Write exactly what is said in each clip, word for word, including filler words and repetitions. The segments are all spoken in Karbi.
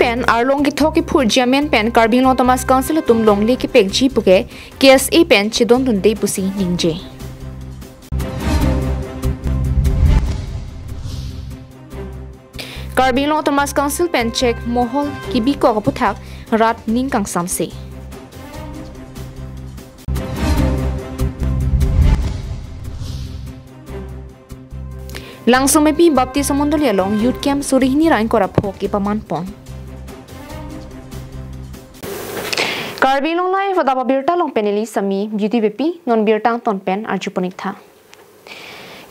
Pen arlong kethok kephurji amen pen Karbi Anglong Autonomous Council atum longle kepekji puke K S A pen chedondunde pusi ningje. Karbi Anglong Autonomous Council pen Chek Mohol kebikok aputhak rat ning kangsamse. Langsomepi Baptist Mondoli along Youth Camp suri hini ra ingkoi ra pho kepaman pon. Karbi Anglong Live adap abirta along pen neli Sami Beauty Beypi, non birta angton pen arjuponik tha.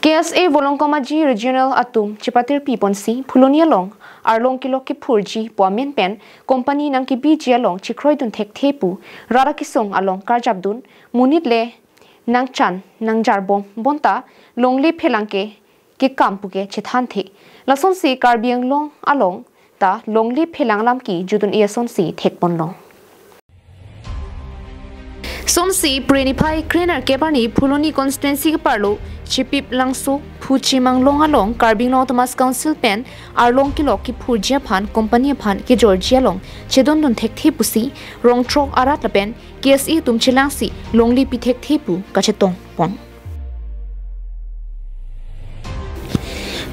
K S A Volongkom Aji Regional atum chepatirpi ponsi Phuloni along arlong kelok kephurji pu amen pen company nangkebiji along chekroidun thekthe pu rat akesung along karjapdun, monit le nangchan nangjarbom bonta longle phelang ke kekam puke chethanthe. Lasonsi Karbi Anglong along ta longle phelang alam kejutdun-e asonsi thekponlong. Somsi Phre niphai krenerkep arni Phuloni constituency keparlo Chepip Langso Phuchimang Long along Karbi Anglong Autonomous Council pen arlong kelok kephurji aphan company aphan kejorji along chedondun thekthe pusi rong throk arat lapen K S A atum chelangsi longle pi thekthe pu kachetong pon.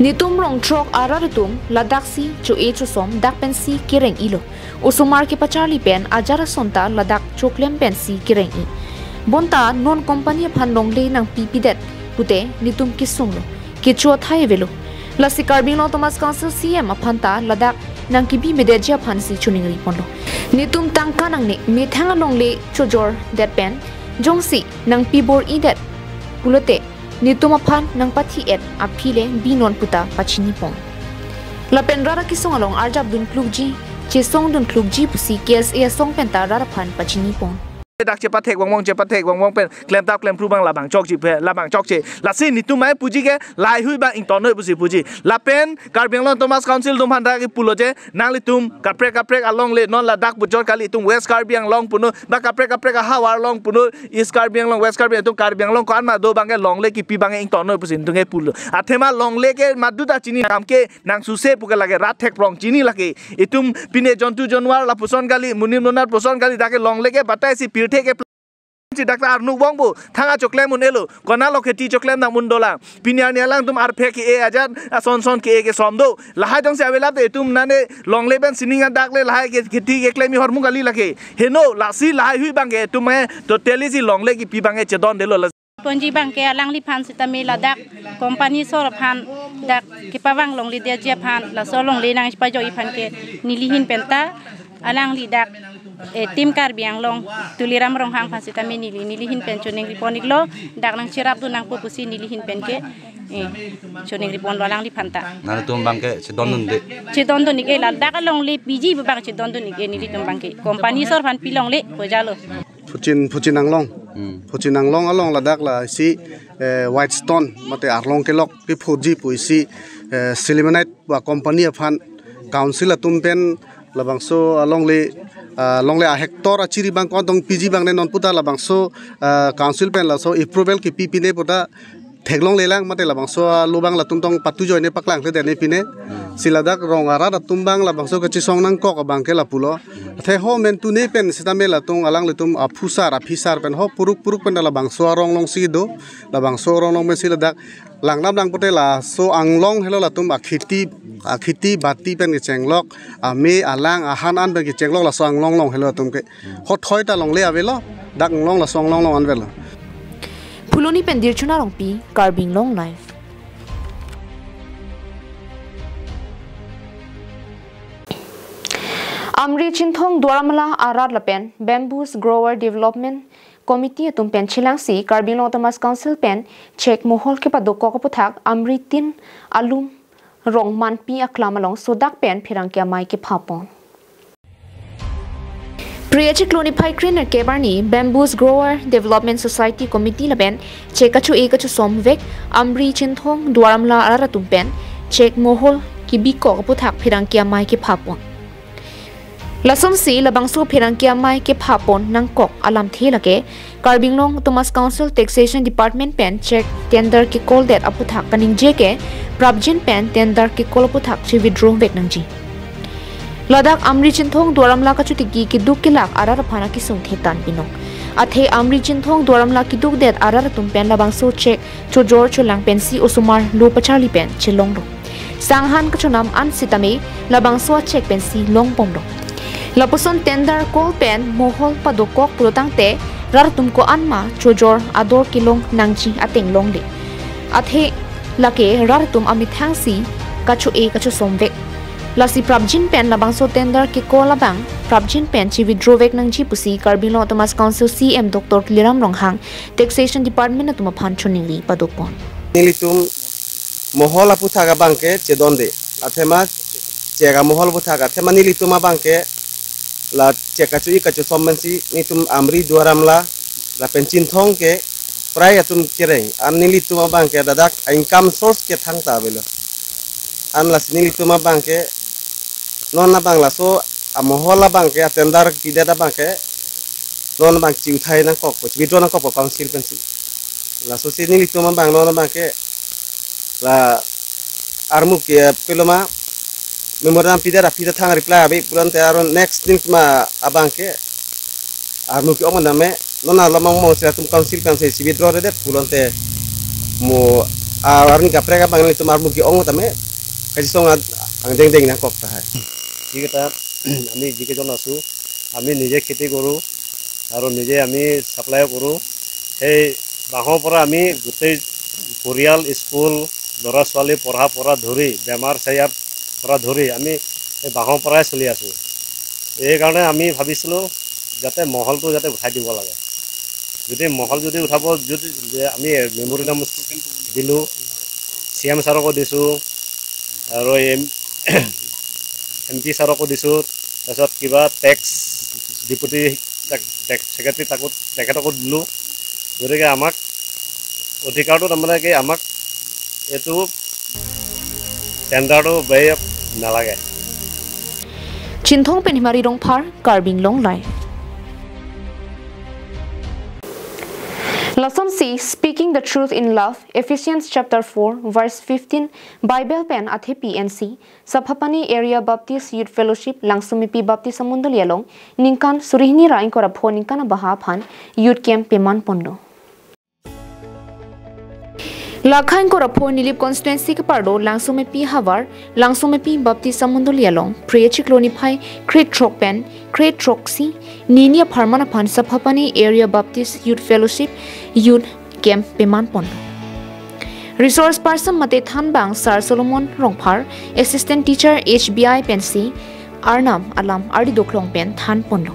Netum rong throk arat atum ladaksi cho-e chosom dak pensi kereng-ilo. Osomar kepacharli pen ajat ason ta ladak choklem pensi kereng-i. Bonta non company aphan longle nangpipedet pute netum kesunglo, kecho athai avelo. Lasi Karbi Anglong Autonomous Council C E M aphan ta ladak nangkebimedetji aphansi choningri ponlo. Netum tangka nangne, methang alongle chojordet pen jongsi nangpibor-idet pulote netum aphan nangpathi-et aphi le binon puta pachini pon. Lapen rat akesung along arjapdun klukji, chesongdun klukji pusi K S A asong penta rat aphan pachini pon. Dak chepathek wangwang, chepathek wangwang pen klemtap klemphru abang labang chokche, labang chokche. Lasi netum mai puji ke lahaihui abang ingtonnoi pusi puji. Lapen Karbi Anglong Autonomous Council atum aphan dak kipulo je, nanglitum kaprek kaprek alongle, non ladak bujor kali, itum West Karbi Anglong punoi, ba kaprek kaprek ahavar along punoi, East Karbi Anglong, West Karbi, itum Karbi Anglong ko-an ma do abangke longle kipi abangke ingtonnoi pusi netum ke pulo. Athema longle ke madu ta chini, kam ke nangsuse puke lake, rat thekprong chini lake. Itum pine jontu jonwar lapuson kali, monit monat puson kali, dak ke longle ke bataisi pirthe ke si dak ta arnuk bong bo, thang achoklem un-elo, konatlo kheti choklem nang un dolang. Pini arni alangtum arphe ke-e ajat, ason son ke-e kesom do. Lahai jongsi avelap te itum nane longle pen sining adak le lahai ke kheti keklem-i ahormu kali lake. Heno, lasi lahaihui abangke itum mai totally si longle kipi abangke chedondelo la. Ponji abangke alangliphan sitame ladak company sor aphan dak kepavang longledetji aphan, laso longle nangpajok-i aphan ke nelihin penta alangli dak, eh, Team Karbi Anglong Tuliram Ronghang aphan sitame neli, nelihin pen choningri pon-iklo, dak nangcherapdun nangpo pusi nelihin pen ke, eh, choningri ponlo alangliphan ta. Nangtum abangke chedondunde? Chedondun-ik-e, ladak alongle piji abang chedondun-ik-e nelitum abangke. Company sor aphan pi longle pojalo. Phuchin, Phuchin Anglong. Hmm. Phuchin Anglong along ladak la isi, eh, Whitestone mate arlong kelok kephurji pu isi, eh, Sillimanite ba company aphan council atum pen labangso alongle, ah, longle a hectare achiri abang ko-an tong piji abang ne non puta labangso, ah, council pen laso approval kipi pine puta theklonglelang mate labangso alo abang latum tong patu ajoine paklang kledetne pine. Si ladak rong arat atum abang labangso kachesong nangkok abangke lapulo. Athe ho mentune pen sitame latum alanglitum aphusar aphisar pen ho puruk puruk pen labangso arong alongsi do. Labangso arong along pensi ladak langnam lang pute laso anglong helo latum akheti, akheti bati pen kechenglok, ame alang ahan an pen kechenglok laso anglong along helo latum ke. Hothoi ta longle avelo, dak anglong laso anglong along an avelo. Phuloni pen Dirchuna Rongpi, Karbi Anglong Live. Amri Chinthong Duar Amla arat lapen Bamboos Grower Development Committee atum pen chelangsi Karbi Anglong Autonomous Council pen Chek Mohol kepadokok aputhak Amri tin alum Rongmanpi aklam along sodak pen pherangke amei kepha pon. Phre achiklo niphai krenerkep arni Bamboos Grower Development Society Committee lapen Chek kacho-e kachosom vek Amri Chinthong Duar Amla arat atum pen Chek Mohol kebikok aputhak pherangke amei kepha pon. Lasonsi labangso pherangke amei kepha pon nangkok alamthe lake Karbi Anglong Autonomous Council Taxation Department pen Chek tender kekoldet aputhak kaningje ke prapjin pen tender kekol aputhak che withdraw vek nangji. Ladak Amri Chinthong Duar Amla kachotiki keduk kelak arat aphan akesung thetan binong. Athe Amri Chinthong Duar Amla keduk det arat atum pen labangso chek chojor cholang pensi osomar lo pacharli pen chelonglo. Sanghan kachonam an sitame labangso achek pensi longpomlo. Lapuson tender call pen mohol padokok pulotangte rat atum ko-an ma chojor ador kelong nangji ateng longle. Athe lake rat atum amethang si kacho-e kachosom vek. Lasi prapjin pen labangso tender ke-call abang prapjin pen chi-withdraw vek nangji pusi Karbi Anglong Autonomous Council C E M Doctor Tuliram Ronghang Taxation Department atum aphan choningri padopon. Nelitum mohol aputhak abang ke chedonde. Athema chek amohol aputhak athema nelitum abang ke la chek kacho-i kachosom pensi nelitum Amri Duar Amla lapen Chinthong ke prai atum kereng. An nelitum abang ke ladak income source ke thangta avelo. An lasi nelitum abang ke non abang laso amohol abang ke atender pidet abang ke non abang chi-uthai nangkok, chi-withdraw nangkok council pensi. Laso si nelitum abang non abang ke la armu ke peloma memorandum pidet aphi ta thang reply ave pulote aro next nelitum abang ke armu ke-ong tame non alomang mong sila tum council pensi chi-withdraw redet pulote mo arni kaprek abang nelitum armu ke-ong tame kachisong ad-, angdengdeng nangkok tahai. যিকেইটা আমি যিকেইজন আছোঁ, আমি নিজে খেতি কৰোঁ আৰু নিজে আমি ছাপ্লাইও কৰোঁ। সেই বাঁহৰ পৰা আমি গোটেই পৰিয়াল, স্কুল, ল'ৰা ছোৱালী পঢ়া পৰা ধৰি, বেমাৰ চেয়াৰ পৰা ধৰি আমি এই বাঁহৰ পৰাই চলি আছোঁ। এইকাৰণে আমি ভাবিছিলোঁ যাতে মহলটো যাতে উঠাই দিব লাগে। যদি মহল যদি উঠাব, যদি যে আমি মেমৰেণ্ডাম দিলোঁ, চি এম ছাৰকো দিছোঁ আৰু এম এম পি ছাৰকো দিছোঁ, তাৰপিছত কিবা টেক্স ডেপুটি ছেক্ৰেটাৰী তাকো, তেখেতকো দিলোঁ। গতিকে আমাক অধিকাৰটো তাৰমানে কি আমাক এইটো টেণ্ডাৰটো বেয়া নালাগে। Chinthong pen Himari Rongphar, Karbi Anglong Live. Lasonsi Speaking the Truth in Love, Ephesians chapter four, verse fifteen, Bible pen athepi ensi Saphapani Area Baptist Youth Fellowship Langsomepi Baptist Amondoli along ningkan suri hini ra ingkoi ra pho ningkan abaha aphan Youth Camp peman ponlo. Lakha ingkoi ra pho Nilip constituency keparlo Langsomepi havar Langsomepi Baptist Amondoli along Phre chiklo niphai krethrok pen krethrok si nini apharman aphan Saphapani Area Baptist Youth Fellowship Youth Camp peman ponlo. Resource person mate thanbang Sir Solomon Rongphar, Assistant Teacher H B I pensi Arnam alam ardi doklong pen than ponlo.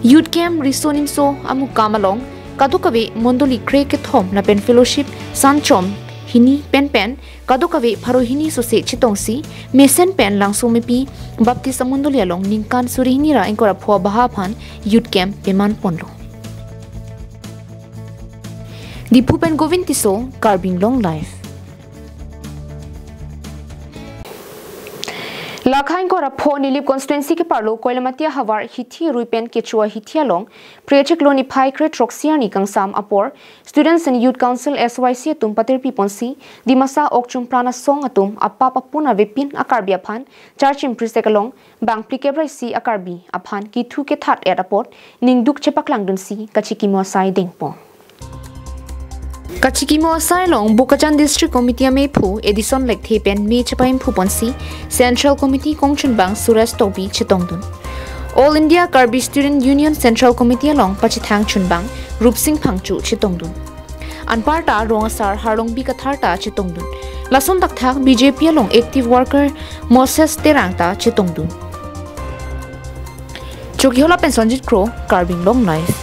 Youth Camp riso nimso amukam along kadokave mondoli kre kethom lapen fellowship sanchom hini pen pen kadokave pharo hini sose chetongsi mesen pen Langsomepi Baptist Amondoli along ningkan suri hini ra ingkoi ra pho abaha aphan Youth Camp peman ponlo. Diphu pen Govind Tisso, Karbi Anglong Live. Lakha ingkoi ra pho Nilip constituency keparlo Koilamati havar hithi rui pen kecho ahithi along Phre chiklo niphai krethrok si arni kangsam apor Students and Youth Council S Y C atum patirpi ponsi Dimasa Okchum Pran Asong atum apap apun avepin a-Karbi aphan charchim prisek along bang phlikep ra isi a-Karbi aphan kithu kethat et apot ningduk chepaklangdunsi kachikimo asai dengpon. Kachikimo asai along Bokajan District Committee amephu Edison Lekthe pen me chepaimphupon si Central Committee kongchunbang Suresh Tokbi chetongdun. All India Karbi Student Union Central Committee along pachethang chunbang Rupsing Phangcho chetongdun. Anparta rong asar Harlongbi Kathar ta chetongdun. Lason thakthak B J P along active worker Moses Terang ta chetongdun. Chokihola pen Sonjit Kro, Karbi Anglong Live.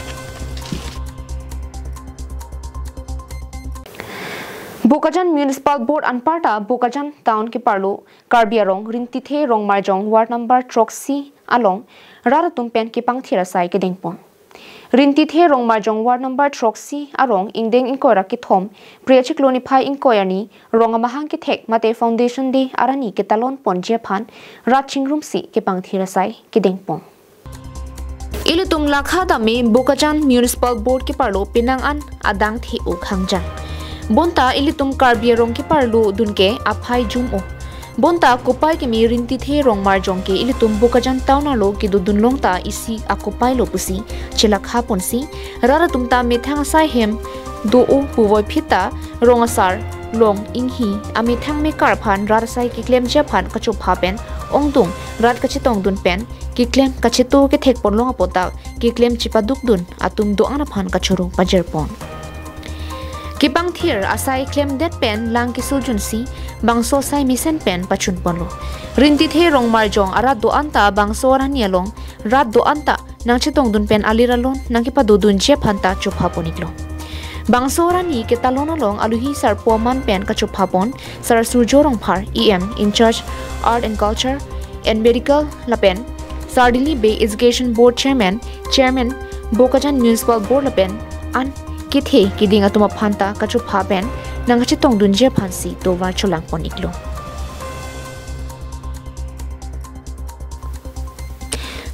Bokajan Municipal Board anparta Bokajan Town keparlo Karbi Arong Rintithe Rongmarjong Ward number throksi along rat atum pen kepangthir asai kedengpon. Rintithe Rongmarjong Ward number throksi arong ingdeng ingkoi ra kethom Phre chiklo niphai ingkoi arni rong amahang kethek mate Foundation Day arni ketalon ponji aphan rat chingrumsi kepangthir asai kedengpon. Ilitum lakha tame Bokajan Municipal Board keparlo penang an adang the-o khangjang. Bonta ilitum Karbi Arong keparlo dunke aphai jum-o. Bonta kopai keme Rintithe Rongmarjong ke ilitum Bokajan town arlo kedodun long ta isi akopai lo pusi chelakha ponsi, rat atum ta methang asai hem do-o puvoiphit ta rong asar, long, inghi, amethang mekar aphan rat asai keklemji aphan kachopha pen ongdung, rat kachetongdun pen keklem kacheto kethek ponlong apot ta keklem chepadukdun atum do-an aphan kachoro pajirpon. Kepangthir asai klemdet pen lang kesujunsi bangso asai mesen pen pachunponlo. Rintithe Rongmarjong arat do-an ta bangso arani along rat do-an ta nangchetongdun pen alir alon nangkepadodunji aphan ta chopha pon-iklo. Bangso arani ketalon along aluhi sarpo aman pen kachopha pon Sar Surjo Rongphar, E M in charge Art and Culture and Medical lapen Sar Dilip Bey, Education Board Chairman, Chairman Bokajan Municipal Board lapen an kethe keding atum aphan ta kachopha pen nangkachetongdunji aphansi tovar cholang pon-iklo.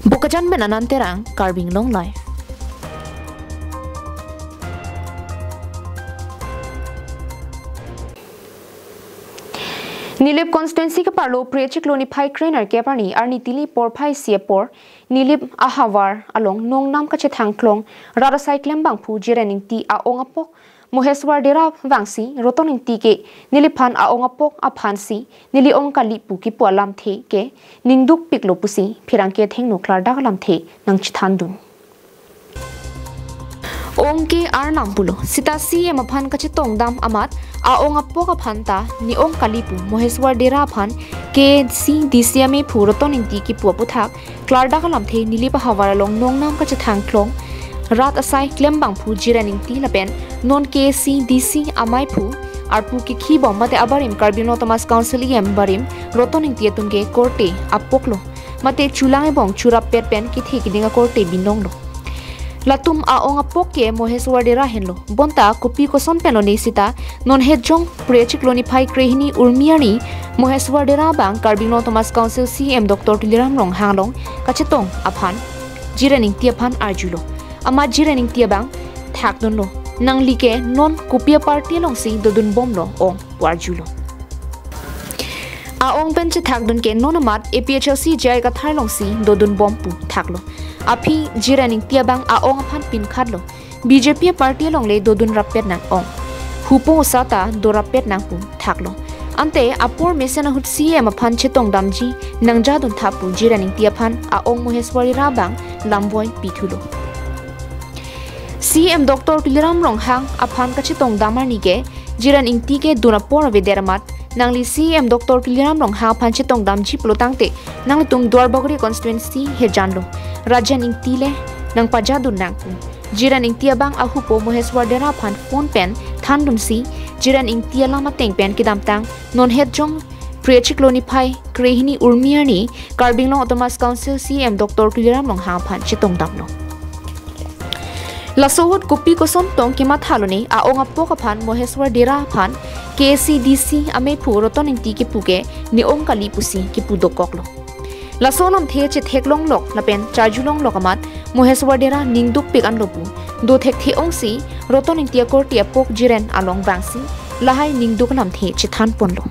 Bokajan pen Anand Terang, Karbi Anglong Live. Nilip constituency keparlo Phre chiklo niphai krenerkep arni arni tili porphai isi apor Nilip ahavar along nongnam kachethang klong rat asai klembangphu Jiren Ingti a-ong apok Moheswar Dera vangsi Roton Ingti ke neliphan a-ong apok aphansi neli ong kali pu kipu alamthe ke ningdukpiklo pusi pherangke athengno klardak alamthe nangchethandun. Ong ke arnam pulo. Sita C M aphan kachetongdam amat a-ong apok aphan ta ne ong kali pu Moheswar Dera aphan K A C D C amephu Roton Ingti kipu aputhak klardak alamthe Nilip ahavar along nongnam kachethang klong rat asai klembangphu Jiren Ingti lapen non K A C D C ameiphu arpu kikhi bom mate abarim Karbi Anglong Autonomous Council E M barim Roton Ingti atum ke korte apoklo. Mate chulang ebong churap pet pen kethe keding akorte binonglo. Latum a-ong apok ke Moheswar Dera henlo. Bonta kopi koson pen lone sita non het jong Phre chiklo niphai krehini urmi arni Moheswar Dera abang Karbi Anglong Autonomous Council C M Doctor Tuliram Ronghang along kachetong aphan Jiren Ingti aphan arjulo. Amat Jiren Ingti abang thakdunlo. Nangli ke non kopi aparty alongsi dodun bomlo ong pu arjulo. A-ong pen chethakdun ke non amat A P H L C J I Kathar alongsi dodun bom pu thaklo. Aphi Jiren Ingti abang a-ong aphan pinkhatlo. B J P aparty alongle dodun rappet nang ong. Hupo osa ta do rappet nang pu thaklo. Ante apor mesen ahut C M aphan chetongdamji nangjadun tha pu Jiren Ingti aphan a-ong Moheswar Dera abang lamvoi pithulo. C M Doctor Tuliram Ronghang aphan kachetongdam arni ke Jiren Ingti ke dun apor avedet amat nangli C M Doctor Tuliram Ronghang aphan chetongdamji pulo tangte nanglitum Duarbagori constituency hejanlo. Rajen Ingti le nangpajadun nang pu Jiren Ingti abang ahupo Moheswar Dera aphan phone pen thandunsi Jiren Ingti alam ateng pen kedamtang non het jong Phre chiklo niphai krehini urmi arni Karbi Anglong Autonomous Council C M Doctor Tuliram Ronghang aphan chetongdamlo. Laso ahut kopi koson tong kemathalone a-ong apok aphan Moheswar Dera aphan K A C D C amephu Roton Ingti kipu ke ne ong kali pusi kipu dokoklo. Laso alamthe chetheklonglok lapen charjulonglok amat Moheswar Dera ningdukpik anlo pu dothekthe ongsi Roton Ingti akorte apok Jiren along vangsi lahai ningduk alamthe chethanponlo.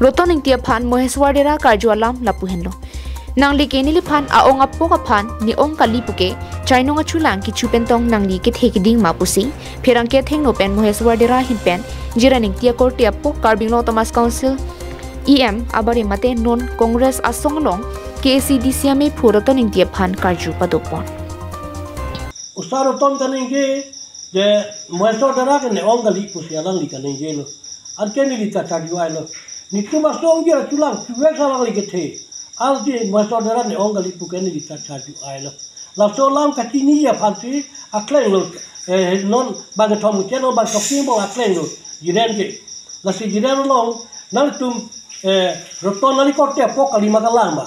Roton Ingti aphan Moheswar Dera karju alam lapu henlo. Nangli ke neliphan a-ong apok aphan ne ong kali puke chainong achulang kichu pentong nangli kethe keding ma pusi pherangke athengno pen Moheswar Dera ahin pen Jiren Ingti akorte apok Karbi Anglong Autonomous Council E M abarim mate non Congress asong along K A C D C amephu Roton Ingti aphan karju padopon. Osa Roton kaningje je Moheswar Dera ke ne ong kali pusi alangli kaningjelo. Anke neli ta charju ailo. Netum asong je achulang chuvek alangli kethe. Arje Moheswar Dera ne ong kali puke neli ta charju ailo. Laso alam kachiniji aphansi aklenglo, eh, non bangkethom keche non bangkethom kebong aklenglo Jiren ke. Lasi Jiren along nangtum, eh, Roton nangli korte apok kali ma kalang ma.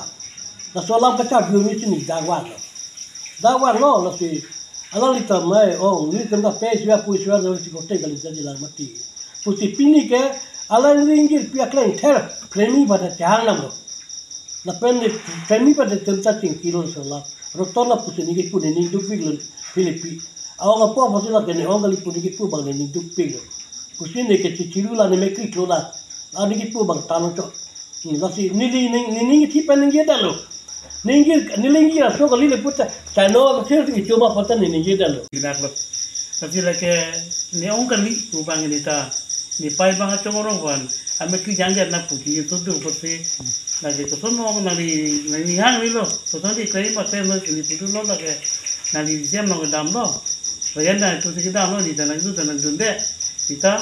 Laso alam kacharju arni si ne dak vanglo. Dak vanglo lasi alangli ta mai ong, nelitum ta pe isi apu isi lasi korte kali jadi lang mati. Pusi pini ke alang ringgit pi akleng ther premi pada chehang namlo. Lapen ne premi pada temta chingkilo sola. Roton lapusi ne kipu ne ningdukpiklo Philipi. A-ong apok pusi la ke ne ong kali pu ne kipu abang ne ningdukpiklo. Pusi ne ke chichiru la ne mekri klo la. La ne kipu abang talo cho. Lasi neli ning, ning, ningje pen ningje detlo. Ningje, neli ningje aso kali le puta. Chano ke sir ningje choma puta neli ningje detlo. Ginaklo. Lasi lake ne-ong kali pu abang neli ta. Nepei abang achong arong van. Ame kejang jat na pu ke to do pusi. Lake koson mo nangli, nangli hang neli lo. Koson di krai ma tem lo neli putu lo lake. Nangli jam lo kedam lo. Rayan na tu si kedam lo neli ta nangdun ta nangdunde. Neli ta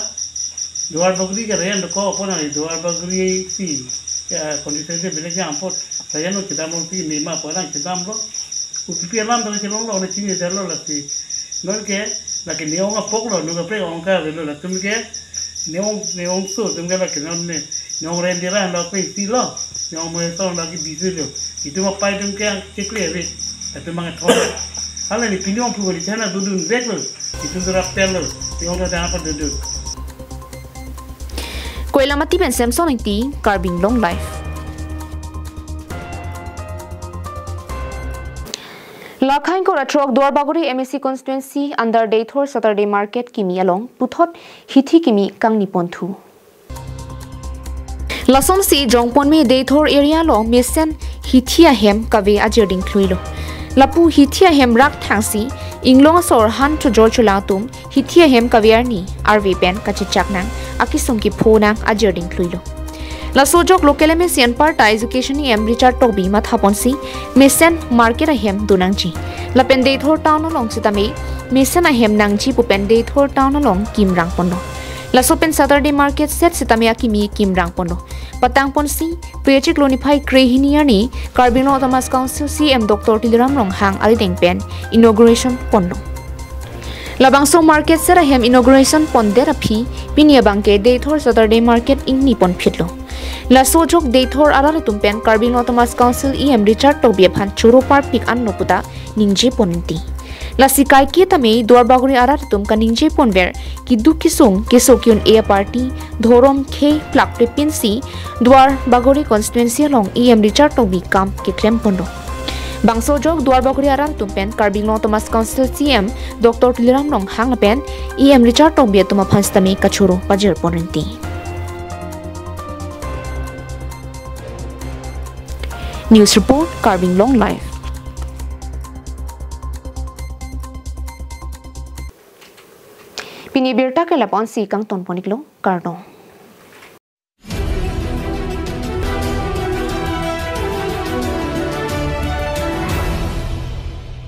Duar Bagori ke rayan dokok apot nangli Duar Bagori si, ya, condition de belek jam apot. Rayan lo kedam lo si nema apot nang kedam lo. U P P alam dong chelong lo ne chini dalo lasi. Non ke lake ne-ong apok lo, non kaprek ong kave lo latum ke. Ne-ong, ne-ong so atum ke lake non ne, ne-ong rent dera lo pe si lo. Ne-ong mo so lake busy lo. Itum apei atum ke chekle ave. Latum mang thor. Hala ne pini ong pu kali chana dudun vek lo. Itum dura pel lo. Ne-ong ta apa dudun. Koilamati pen Samson Ingti, Karbi Anglong Live. Lakhain kora throk Duar Bagori M A C constituency under Deithor Saturday Market kimi along puthot hithi kimi kangni ponthu. Lasonsi jongponme Deithor area along mesen hithi ahem kave ajir dingkluilo. Lapu hithi ahem rak thangsi inglong asor han chojor cholang atum hithi ahem kave arni arve pen kachechak nang, akesung kepho nang ajir dingkluilo. Laso ajok local M A C anparta education E M Richard Tokbi mathaponsi mesen market ahem donangji. Lapen Deithor town along sitame mesen ahem nangji pu pen Deithor town along kimrang ponlo. Laso pen Saturday market set sitame akimi kimrang ponlo. Patang ponsi, pechik lo niphai krehini arni, Karbi Anglong Autonomous Council C E M Doctor Tuliram Ronghang alideng pen inauguration ponlo. Labangso market set ahem inauguration pondet aphi, pini abangke Deithor Saturday market ingni ponphitlo. Laso ajok Deithor arat atum pen Karbi Anglong Autonomous Council E M Richard Tokbi aphan choro parpik anlo puta ningje pon inti. Lasi kaiketame Duar Bagori arat atum kaningje ponver keduk kesung keso ke-un-e aparty dhorom khei plak prepinsi Duar Bagori constituency along E M Richard Tokbi kam keklem ponlo. Bangso ajok Duar Bagori arat atum pen Karbi Anglong Autonomous Council C E M Doctor Tuliram Ronghang lapen E M Richard Tokbi atum aphan sitame kachoro pajir pon inti. News report, Karbi Anglong Live. Pini abirta ke lapu-ansi kangton pon-iklo, kardom.